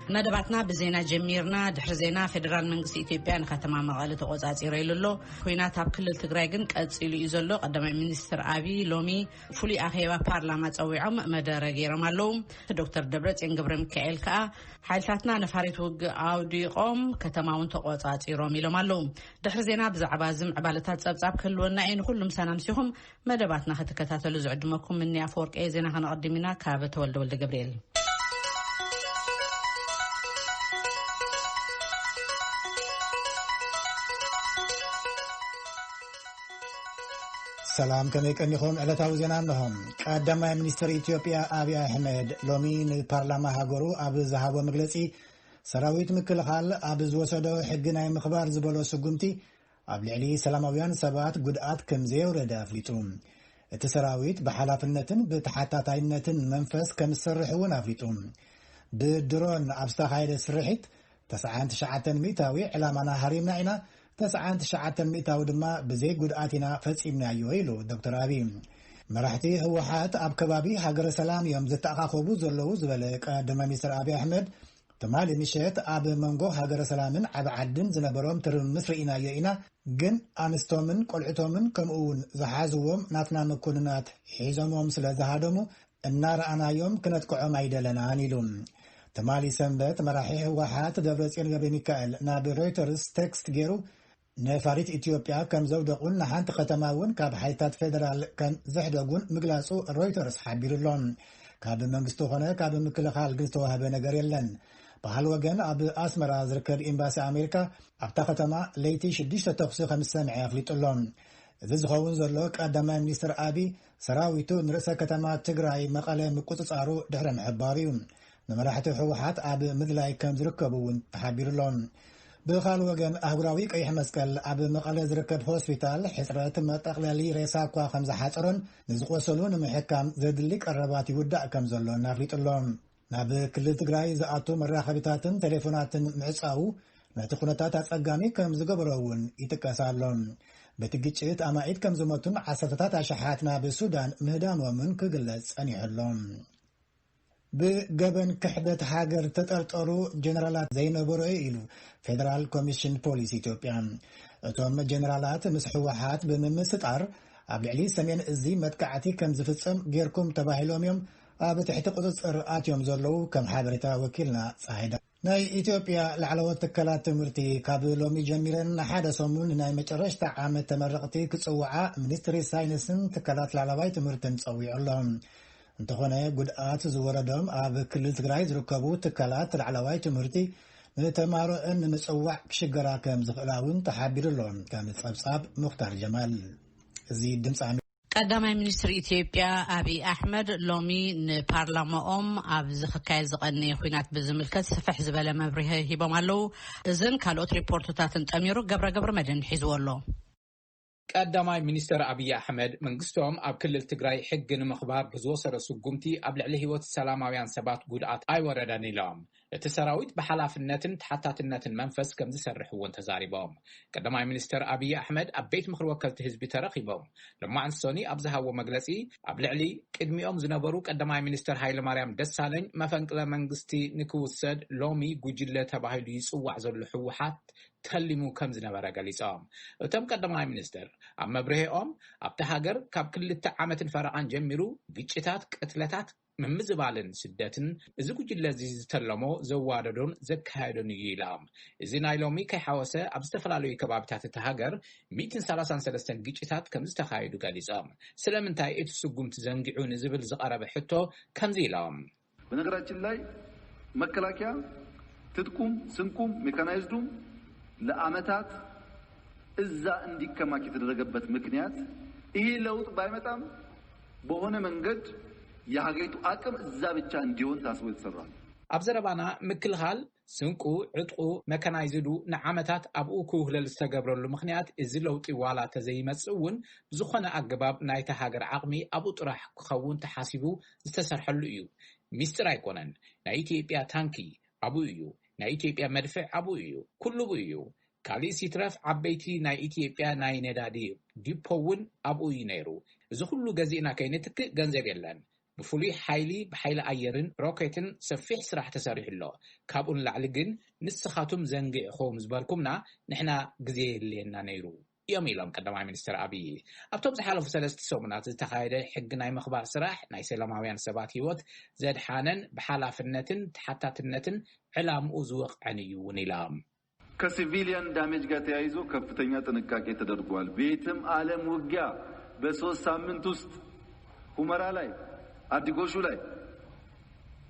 መደባትና ብዜና ጀሚርና። ድሕሪ ዜና፣ ፌደራል መንግስቲ ኢትዮጵያ ንከተማ መቐለ ተቆጻጺረ ኢሉ ኣሎ። ኩናት ኣብ ክልል ትግራይ ግን ቀጺሉ እዩ ዘሎ። ቀዳማይ ሚኒስትር ኣቢ ሎሚ ፍሉይ ኣኼባ ፓርላማ ጸዊዖም መደረ ገይሮም ኣለዉ። ዶክተር ደብረጽዮን ገብረ ሚካኤል ከኣ ሓይልታትና ነፋሪት ውግእ ኣውዲቖም ከተማ እውን ተቆጻጺሮም ኢሎም ኣለዉ። ድሕሪ ዜና ብዛዕባ እዚ ምዕባለታት ጸብጻብ ክህልወና እዩ። ንኹሉም ሰላም ሲኹም መደባትና ክትከታተሉ ዝዕድመኩም እኒ ኣፈወርቂ እየ። ዜና ከነቐድም ኢና ካብ ተወልደ ወልደ ገብርኤል። ሰላም፣ ከመይ ቀኒኹም? ዕለታዊ ዜና እንሆ። ቀዳማይ ሚኒስትር ኢትዮጵያ ኣብይ ኣሕመድ ሎሚ ንፓርላማ ሃገሩ ኣብ ዝሃቦ መግለጺ፣ ሰራዊት ምክልኻል ኣብ ዝወሰዶ ሕጊ ናይ ምኽባር ዝበሎ ስጉምቲ ኣብ ልዕሊ ሰላማውያን ሰባት ጉድኣት ከም ዘየውረደ ኣፍሊጡ። እቲ ሰራዊት ብሓላፍነትን ብተሓታታይነትን መንፈስ ከም ዝሰርሕ እውን ኣፍሊጡ። ብድሮን ኣብ ዝተኻየደ ስርሒት ተስዓን ትሽዓተን ሚእታዊ ዕላማና ሃሪምና ኢና፣ ተስዓን ትሽዓተን ሚእታዊ ድማ ብዘይ ጉድኣት ኢና ፈጺምናዮ ኢሉ ዶክተር ኣብይ። መራሕቲ ህወሓት ኣብ ከባቢ ሃገረ ሰላም እዮም ዝተኣኻኸቡ ዘለዉ ዝበለ ቀዳማይ ሚኒስትር ኣብይ ኣሕመድ፣ ትማሊ ምሸት ኣብ መንጎ ሃገረ ሰላምን ዓቢ ዓድን ዝነበሮም ትርምስ ርኢናዮ ኢና፣ ግን ኣንስቶምን ቆልዕቶምን ከምኡ እውን ዝሓዝዎም ናትና መኮንናት ሒዞሞም ስለ ዝሃደሙ እናረኣናዮም ክነጥቅዖም ኣይደለናን ኢሉ። ትማሊ ሰንበት መራሒ ህወሓት ደብረጽዮን ገብረ ሚካኤል ናብ ሮይተርስ ቴክስት ገይሩ ነፋሪት ኢትዮጵያ ከም ዘውደቑን ንሓንቲ ከተማ እውን ካብ ሓይልታት ፌደራል ከም ዘሕደጉን ምግላጹ ሮይተርስ ሓቢሩ ኣሎ። ካብ መንግስቲ ኾነ ካብ ምክልኻል ግን ዝተዋህበ ነገር የለን። ብኻል ወገን ኣብ ኣስመራ ዝርከብ ኤምባሲ ኣሜሪካ ኣብታ ከተማ ለይቲ ሽዱሽተ ተኹሲ ከም ዝሰምዐ ኣፍሊጡ ኣሎ። እዚ ዝኸውን ዘሎ ቀዳማይ ሚኒስትር ኣቢ ሰራዊቱ ንርእሰ ከተማ ትግራይ መቐለ ምቁጽጻሩ ድሕሪ ምሕባሩ እዩ። ንመራሕቲ ህወሓት ኣብ ምድላይ ከም ዝርከቡ እውን ተሓቢሩ ኣሎ። ብኻል ወገን ኣህጉራዊ ቀይሕ መስቀል ኣብ መቐለ ዝርከብ ሆስፒታል ሕጽረት መጠቕለሊ ሬሳ እኳ ከም ዝሓጸሮን ንዝቆሰሉ ንምሕካም ዘድሊ ቀረባት ይውዳእ ከም ዘሎን ኣፍሊጡ ኣሎ። ናብ ክልል ትግራይ ዝኣቱ መራኸቢታትን ቴሌፎናትን ምዕጻዉ ነቲ ኩነታት ኣጸጋሚ ከም ዝገበሮ እውን ይጥቀስ ኣሎ። በቲ ግጭት ኣማኢት ከም ዝሞቱን ዓሰርተታት ኣሽሓት ናብ ሱዳን ምህዳሞምን ክግለጽ ጸኒሑ ኣሎ። ብገበን ክሕደት ሃገር ተጠርጠሩ ጀነራላት ዘይነበሮ እዩ ኢሉ ፌደራል ኮሚሽን ፖሊስ ኢትዮጵያ። እቶም ጀነራላት ምስ ህወሓት ብምምስጣር ኣብ ልዕሊ ሰሜን እዚ መጥቃዕቲ ከም ዝፍጸም ጌርኩም ተባሂሎም እዮም ኣብ ትሕቲ ቁጽጽር ኣትዮም ዘለዉ፣ ከም ሓበሬታ ወኪልና ጸሃይዳ። ናይ ኢትዮጵያ ላዕለዎት ትካላት ትምህርቲ ካብ ሎሚ ጀሚረን ንሓደ ሰሙን ናይ መጨረሽታ ዓመት ተመረቕቲ ክጽውዓ ሚኒስትሪ ሳይንስን ትካላት ላዕለዋይ ትምህርትን ጸዊዑ ኣሎ። እንተኾነ፣ ጉድኣት ዝወረዶም ኣብ ክልል ትግራይ ዝርከቡ ትካላት ላዕለዋይ ትምህርቲ ንተማሮአን ንምጽዋዕ ክሽገራ ከም ዝኽእላ እውን ተሓቢሩ ኣሎ። ከም ጸብጻብ ሙኽታር ጀማል። እዚ ድምፂ ኣሜ- ቀዳማይ ሚኒስትር ኢትዮጵያ ኣብይ ኣሕመድ ሎሚ ንፓርላማኦም ኣብዚ ክካየድ ዝቐነየ ኲናት ብዝምልከት ስፍሕ ዝበለ መብርሂ ሂቦም ኣለዉ። እዝን ካልኦት ሪፖርትታትን ጠሚሩ ገብረ ገብረ መድህን ሒዝዎ ኣሎ። ቀዳማይ ሚኒስትር ኣብይ ኣሕመድ መንግስቶም ኣብ ክልል ትግራይ ሕጊ ንምኽባር ብዝወሰዶ ስጉምቲ ኣብ ልዕሊ ህይወት ሰላማውያን ሰባት ጉድኣት ኣይወረደን ኢሎም። እቲ ሰራዊት ብሓላፍነትን ተሓታትነትን መንፈስ ከም ዝሰርሕ እውን ተዛሪቦም። ቀዳማይ ሚኒስትር ኣብይ ኣሕመድ ኣብ ቤት ምኽሪ ወከልቲ ህዝቢ ተረኺቦም። ሎማዕንቲ ሶኒ ኣብ ዝሃብዎ መግለጺ፣ ኣብ ልዕሊ ቅድሚኦም ዝነበሩ ቀዳማይ ሚኒስትር ሃይለማርያም ደሳለኝ መፈንቅለ መንግስቲ ንክውሰድ ሎሚ ጉጅለ ተባሂሉ ይጽዋዕ ዘሎ ህወሓት ተሊሙ ከም ዝነበረ ገሊጾም። እቶም ቀዳማይ ሚኒስትር ኣብ መብርሂኦም፣ ኣብታ ሃገር ካብ ክልተ ዓመትን ፈረቓን ጀሚሩ ግጭታት፣ ቅትለታት፣ ምምዝባልን ስደትን እዚ ጉጅለ እዚ ዝተለሞ ዘዋደዶን ዘካየዶን እዩ ኢሎም። እዚ ናይ ሎሚ ከይሓወሰ ኣብ ዝተፈላለዩ ከባቢታት እታ ሃገር ሚእትን ሰላሳን ሰለስተን ግጭታት ከም ዝተኻየዱ ገሊጾም። ስለምንታይ እቲ ስጉምቲ ዘንጊዑ ንዝብል ዝቐረበ ሕቶ ከምዚ ኢሎም። በነገራችን ላይ መከላከያ ትጥቁም ስንቁም ሜካናይዝዱም ለዓመታት እዛ እንዲከማች የተደረገበት ምክንያት ይሄ ለውጥ ባይመጣም በሆነ መንገድ የሀገሪቱ አቅም እዛ ብቻ እንዲሆን ታስቦ የተሰራ ነው። ኣብ ዘረባና ምክልኻል ስንቁ፣ ዕጥቁ፣ መካናይዝዱ ንዓመታት ኣብኡ ክውህለል ዝተገብረሉ ምኽንያት እዚ ለውጢ ዋላ ተዘይመጽእ እውን ብዝኾነ ኣገባብ ናይታ ሃገር ዓቕሚ ኣብኡ ጥራሕ ክኸውን ተሓሲቡ ዝተሰርሐሉ እዩ። ሚስጥር ኣይኮነን። ናይ ኢትዮጵያ ታንኪ ኣብኡ እዩ። ናይ ኢትዮጵያ መድፍዕ ኣብኡ እዩ። ኩሉ ብኡ እዩ። ካልእስ ይትረፍ ዓበይቲ ናይ ኢትዮጵያ ናይ ነዳዲ ዲፖ እውን ኣብኡ እዩ ነይሩ። እዚ ኩሉ ገዚእና ከይንትክእ ገንዘብ የለን። ብፍሉይ ሓይሊ፣ ብሓይሊ ኣየርን ሮኬትን ሰፊሕ ስራሕ ተሰሪሑ ኣሎ። ካብኡ ንላዕሊ ግን ንስኻቱም ዘንጊዕኹም ዝበልኩምና ንሕና ግዜ የድልየና ነይሩ እዮም ኢሎም ቀዳማይ ሚኒስትር ኣብይ። ኣብቶም ዝሓለፉ ሰለስተ ሰሙናት ዝተኻየደ ሕጊ ናይ ምኽባር ስራሕ ናይ ሰላማውያን ሰባት ህይወት ዘድሓነን ብሓላፍነትን ተሓታትነትን ዕላምኡ ዝወቕዐን እዩ እውን ኢሎም። ከሲቪሊያን ዳሜጅ ጋር ተያይዞ ከፍተኛ ጥንቃቄ ተደርጓል። ቤትም ዓለም ውጊያ በሶስት ሳምንት ውስጥ ሁመራ ላይ፣ አዲጎሹ ላይ፣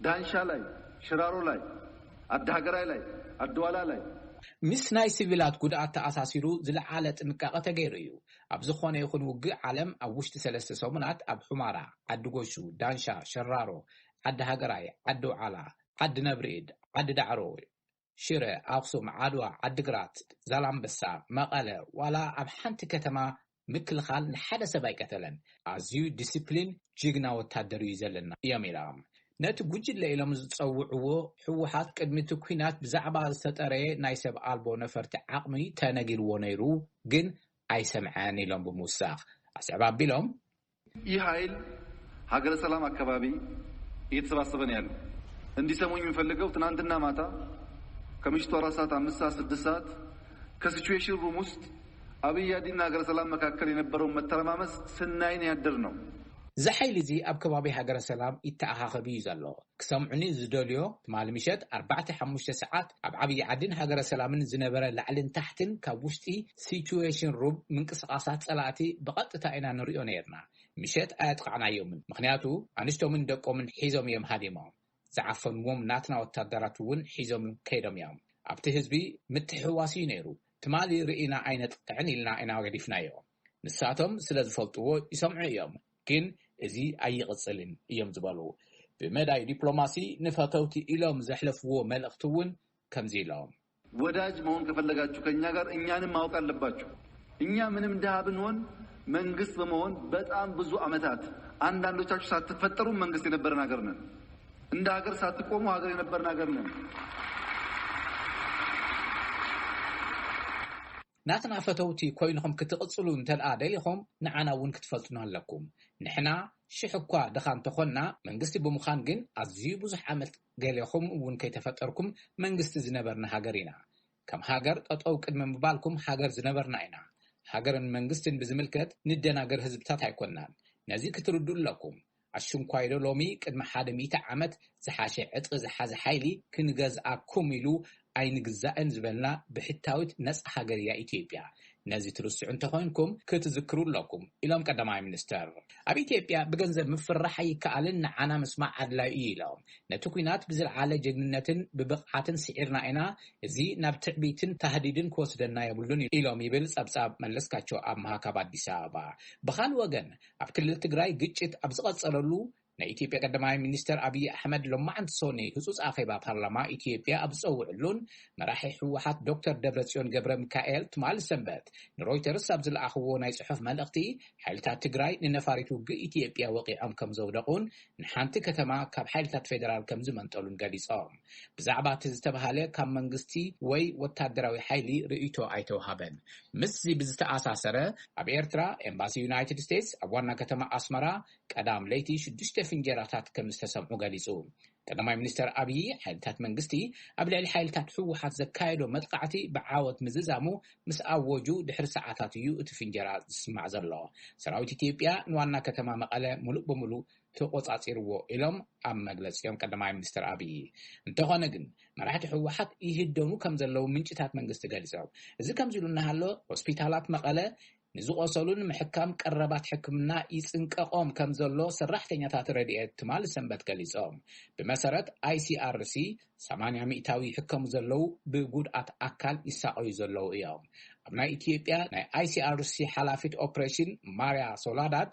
ዳንሻ ላይ፣ ሽራሮ ላይ፣ አዳሀገራይ ላይ፣ አድዋላ ላይ ምስ ናይ ሲቪላት ጉድኣት ተኣሳሲሩ ዝለዓለ ጥንቃቐ ተገይሩ እዩ። ኣብ ዝኾነ ይኹን ውግእ ዓለም ኣብ ውሽጢ ሰለስተ ሰሙናት ኣብ ሑማራ፣ ዓዲ ጎሹ፣ ዳንሻ፣ ሸራሮ፣ ዓዲ ሃገራይ፣ ዓዲ ውዓላ፣ ዓዲ ነብርኢድ፣ ዓዲ ዳዕሮ፣ ሽረ፣ ኣኽሱም፣ ዓድዋ፣ ዓዲግራት፣ ዛላምበሳ፣ መቐለ ዋላ ኣብ ሓንቲ ከተማ ምክልኻል ንሓደ ሰብ ኣይቀተለን። ኣዝዩ ዲሲፕሊን ጅግና ወታደር እዩ ዘለና እዮም ኢሎም። ነቲ ጉጅለ ኢሎም ዝጸውዕዎ ህወሓት ቅድሚ እቲ ኲናት ብዛዕባ ዝተጠረየ ናይ ሰብ ኣልቦ ነፈርቲ ዓቕሚ ተነጊርዎ ነይሩ፣ ግን ኣይሰምዐን ኢሎም ብምውሳኽ ኣስዕብ ኣቢሎም። ይህ ኃይል ሀገረ ሰላም አካባቢ እየተሰባሰበ ነው ያለው። እንዲሰሙኝ የሚፈልገው ትናንትና ማታ ከምሽቱ አራት ሰዓት፣ አምስት ሰዓት፣ ስድስት ሰዓት ከሲቹዌሽን ሩም ውስጥ አብይ አዲና ሀገረ ሰላም መካከል የነበረውን መተረማመስ ስናይን ያደር ነው። እዚ ሓይሊ እዚ ኣብ ከባቢ ሃገረ ሰላም ይተኣኻኸብ እዩ ዘሎ። ክሰምዑኒ ዝደልዮ ትማሊ ምሸት ኣርባዕተ ሓሙሽተ ሰዓት ኣብ ዓብዪ ዓድን ሃገረ ሰላምን ዝነበረ ላዕልን ታሕትን ካብ ውሽጢ ሲቹዌሽን ሩም ምንቅስቓሳት ጸላእቲ ብቐጥታ ኢና ንሪኦ ነይርና። ምሸት ኣየጥቓዕናዮምን፣ ምኽንያቱ ኣንስቶምን ደቆምን ሒዞም እዮም ሃዲሞም። ዝዓፈንዎም ናትና ወታደራት እውን ሒዞም ከይዶም እዮም። ኣብቲ ህዝቢ ምትሕውዋስ እዩ ነይሩ። ትማሊ ርኢና ኣይነጥቅዕን ኢልና ኢና ገዲፍናዮ። ንሳቶም ስለ ዝፈልጥዎ ይሰምዑ እዮም፣ ግን እዚ ኣይቕጽልን እዮም ዝበሉ። ብመዳይ ዲፕሎማሲ ንፈተውቲ ኢሎም ዘሕለፍዎ መልእኽቲ እውን ከምዚ ኢሎም። ወዳጅ መሆን ከፈለጋችሁ ከኛ ጋር እኛንም ማወቅ አለባችሁ። እኛ ምንም ድሃ ብንሆን መንግስት በመሆን በጣም ብዙ አመታት አንዳንዶቻችሁ ሳትፈጠሩ መንግስት የነበረን ሀገር ነን። እንደ ሀገር ሳትቆሙ ሀገር የነበርን ሀገር ነን። ናትና ፈተውቲ ኮይንኹም ክትቕጽሉ እንተደኣ ደሊኹም ንዓና እውን ክትፈልጡና ኣለኩም። ንሕና ሽሕ እኳ ድኻ እንተኾንና መንግስቲ ብምዃን ግን ኣዝዩ ብዙሕ ዓመት ገሌኹም እውን ከይተፈጠርኩም መንግስቲ ዝነበርና ሃገር ኢና። ከም ሃገር ጠጠው ቅድሚ ምባልኩም ሃገር ዝነበርና ኢና። ሃገርን መንግስትን ብዝምልከት ንደናገር ህዝብታት ኣይኮንናን። ነዚ ክትርድኡ ኣለኩም። ኣሽንኳይዶ ሎሚ ቅድሚ ሓደ ሚእቲ ዓመት ዝሓሸ ዕጥቂ ዝሓዘ ሓይሊ ክንገዝኣኩም ኢሉ ኣይንግዛእን ዝበልና ብሕታዊት ነጻ ሃገር እያ ኢትዮጵያ። ነዚ ትርስዑ እንተኾይንኩም ክትዝክሩ ኣለኩም ኢሎም ቀዳማይ ሚኒስተር። ኣብ ኢትዮጵያ ብገንዘብ ምፍራሕ ኣይከኣልን፣ ንዓና ምስማዕ ኣድላይ እዩ ኢሎም። ነቲ ኲናት ብዝለዓለ ጀግንነትን ብብቕዓትን ስዒርና ኢና፣ እዚ ናብ ትዕቢትን ታህዲድን ክወስደና የብሉን ኢሎም ይብል ጸብጻብ መለስካቸው ኣምሃ ካብ ኣዲስ ኣበባ። ብኻልእ ወገን ኣብ ክልል ትግራይ ግጭት ኣብ ዝቐጸለሉ ናይ ኢትዮጵያ ቀዳማይ ሚኒስተር ኣብይ ኣሕመድ ሎማዕንቲ ሶኒ ህጹጽ ኣኼባ ፓርላማ ኢትዮጵያ ኣብ ዝጸውዕሉን መራሒ ህወሓት ዶክተር ደብረጽዮን ገብረ ሚካኤል ትማሊ ሰንበት ንሮይተርስ ኣብ ዝለኣኽዎ ናይ ጽሑፍ መልእኽቲ ሓይልታት ትግራይ ንነፋሪት ውግእ ኢትዮጵያ ወቒዖም ከም ዘውደቑን ንሓንቲ ከተማ ካብ ሓይልታት ፌደራል ከም ዝመንጠሉን ገሊጾም። ብዛዕባ እቲ ዝተባህለ ካብ መንግስቲ ወይ ወታደራዊ ሓይሊ ርእይቶ ኣይተውሃበን። ምስዚ ብዝተኣሳሰረ ኣብ ኤርትራ ኤምባሲ ዩናይትድ ስቴትስ ኣብ ዋና ከተማ ኣስመራ ቀዳም ለይቲ ሽዱሽተ ፍንጀራታት ከም ዝተሰምዑ ገሊጹ። ቀዳማይ ሚኒስተር ኣብዪ ሓይልታት መንግስቲ ኣብ ልዕሊ ሓይልታት ህወሓት ዘካየዶ መጥቃዕቲ ብዓወት ምዝዛሙ ምስ ኣወጁ ድሕሪ ሰዓታት እዩ እቲ ፍንጀራ ዝስማዕ ዘሎ። ሰራዊት ኢትዮጵያ ንዋና ከተማ መቐለ ሙሉእ ብሙሉእ ተቆጻጺርዎ ኢሎም ኣብ መግለጺኦም ቀዳማይ ሚኒስተር ኣብዪ። እንተኾነ ግን መራሕቲ ህወሓት ይህደኑ ከም ዘለዉ ምንጭታት መንግስቲ ገሊጾም። እዚ ከምዚ ኢሉ እናሃሎ ሆስፒታላት መቐለ ንዝቆሰሉን ምሕካም ቀረባት ሕክምና ይጽንቀቆም ከም ዘሎ ሰራሕተኛታት ረድኤት ትማሊ ሰንበት ገሊጾም። ብመሰረት ኣይሲኣርሲ ሰማንያ ሚእታዊ ይሕከሙ ዘለዉ ብጉድኣት ኣካል ይሳቐዩ ዘለዉ እዮም። ኣብ ናይ ኢትዮጵያ ናይ ኣይሲኣርሲ ሓላፊት ኦፕሬሽን ማርያ ሶላዳድ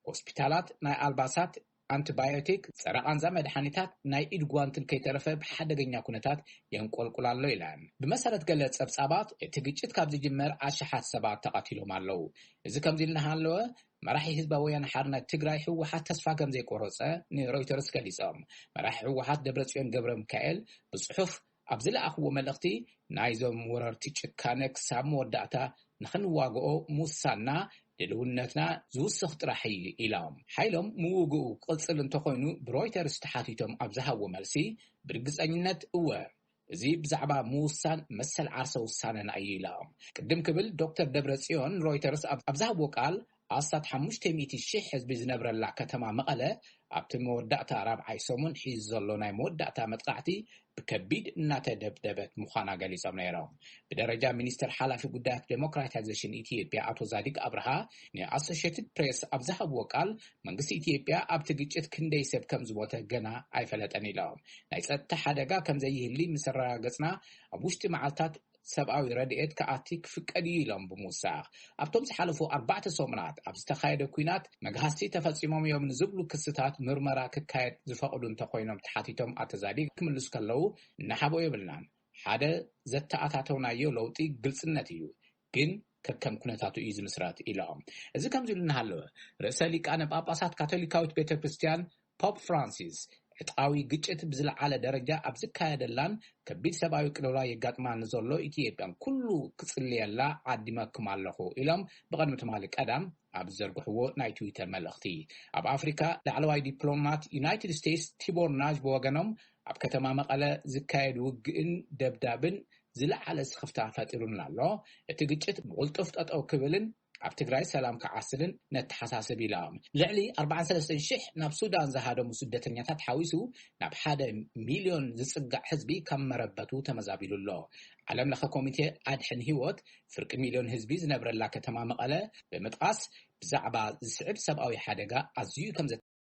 ሆስፒታላት ናይ ኣልባሳት ኣንቲባዮቲክ፣ ጸረ ቃንዛ መድሓኒታት፣ ናይ ኢድ ጓንትን ከይተረፈ ብሓደገኛ ኩነታት የንቆልቁል ኣሎ ኢለን። ብመሰረት ገለ ጸብጻባት እቲ ግጭት ካብ ዝጅመር ኣሽሓት ሰባት ተቐቲሎም ኣለዉ። እዚ ከምዚ ኢሉ እናሃለወ መራሒ ህዝባዊ ወያነ ሓርነት ትግራይ ህወሓት ተስፋ ከም ዘይቆረጸ ንሮይተርስ ገሊጾም። መራሒ ህወሓት ደብረጽዮን ገብረ ሚካኤል ብጽሑፍ ኣብ ዝለኣኽዎ መልእኽቲ ናይዞም ወረርቲ ጭካነ ክሳብ መወዳእታ ንኽንዋግኦ ምውሳንና ድልውነትና ዝውስኽ ጥራሕ እዩ ኢሎም። ሓይሎም ምውግኡ ክቕጽል እንተኾይኑ ብሮይተርስ ተሓቲቶም ኣብ ዝሃብዎ መልሲ፣ ብርግጸኝነት እወ፣ እዚ ብዛዕባ ምውሳን መሰል ዓርሰ ውሳነና እዩ ኢሎም። ቅድም ክብል ዶክተር ደብረ ጽዮን ሮይተርስ ኣብ ዝሃብዎ ቃል፣ ኣስታት ሓሙሽተ ሚእቲ ሺሕ ህዝቢ ዝነብረላ ከተማ መቐለ ኣብቲ መወዳእታ ራብዓይ ሰሙን ሒዙ ዘሎ ናይ መወዳእታ መጥቃዕቲ ብከቢድ እናተደብደበት ምዃና ገሊጾም ነይሮም። ብደረጃ ሚኒስትር ሓላፊ ጉዳያት ዴሞክራታይዜሽን ኢትዮጵያ ኣቶ ዛዲግ ኣብርሃ ንኣሶሽትድ ፕሬስ ኣብ ዝሃብዎ ቃል፣ መንግስቲ ኢትዮጵያ ኣብቲ ግጭት ክንደይ ሰብ ከም ዝሞተ ገና ኣይፈለጠን ኢሎም። ናይ ጸጥታ ሓደጋ ከም ዘይህሊ ምስ ኣረጋገጽና፣ ኣብ ውሽጢ መዓልታት ሰብኣዊ ረድኤት ክኣቲ ክፍቀድ እዩ ኢሎም ብምውሳኽ፣ ኣብቶም ዝሓለፉ ኣርባዕተ ሰሙናት ኣብ ዝተኻየደ ኲናት መግሃስቲ ተፈጺሞም እዮም ንዝብሉ ክስታት ምርመራ ክካየድ ዝፈቕዱ እንተኾይኖም ተሓቲቶም ኣቶ ዛዲግ ክምልሱ ከለዉ፣ እናሓቦ የብልናን። ሓደ ዘተኣታተውናዮ ለውጢ ግልጽነት እዩ፣ ግን ከከም ኩነታቱ እዩ ዝምስረት ኢሎም። እዚ ከምዚ ኢሉ እናሃለወ፣ ርእሰ ሊቃነ ጳጳሳት ካቶሊካዊት ቤተ ክርስቲያን ፖፕ ፍራንሲስ ዕጥቃዊ ግጭት ብዝለዓለ ደረጃ ኣብ ዝካየደላን ከቢድ ሰብኣዊ ቅልውላ የጋጥማ ንዘሎ ኢትዮጵያን ኩሉ ክጽልየላ ዓዲመኩም ኣለኹ ኢሎም ብቐድሚ ትማሊ ቀዳም ኣብ ዝዘርግሕዎ ናይ ትዊተር መልእኽቲ። ኣብ ኣፍሪካ ላዕለዋይ ዲፕሎማት ዩናይትድ ስቴትስ ቲቦር ናጅ ብወገኖም ኣብ ከተማ መቐለ ዝካየድ ውግእን ደብዳብን ዝለዓለ ስኽፍታ ፈጢሩልና ኣሎ። እቲ ግጭት ብቕልጡፍ ጠጠው ክብልን ኣብ ትግራይ ሰላም ክዓስልን ነተሓሳስብ ኢሎም። ልዕሊ ኣርባዓን ሰለስተን ሽሕ ናብ ሱዳን ዝሃደሙ ስደተኛታት ሓዊሱ ናብ ሓደ ሚልዮን ዝጽጋዕ ህዝቢ ካብ መረበቱ ተመዛቢሉ ኣሎ። ዓለም ለኸ ኮሚቴ ኣድሕን ህይወት ፍርቂ ሚልዮን ህዝቢ ዝነብረላ ከተማ መቐለ ብምጥቃስ ብዛዕባ ዝስዕብ ሰብኣዊ ሓደጋ ኣዝዩ ከም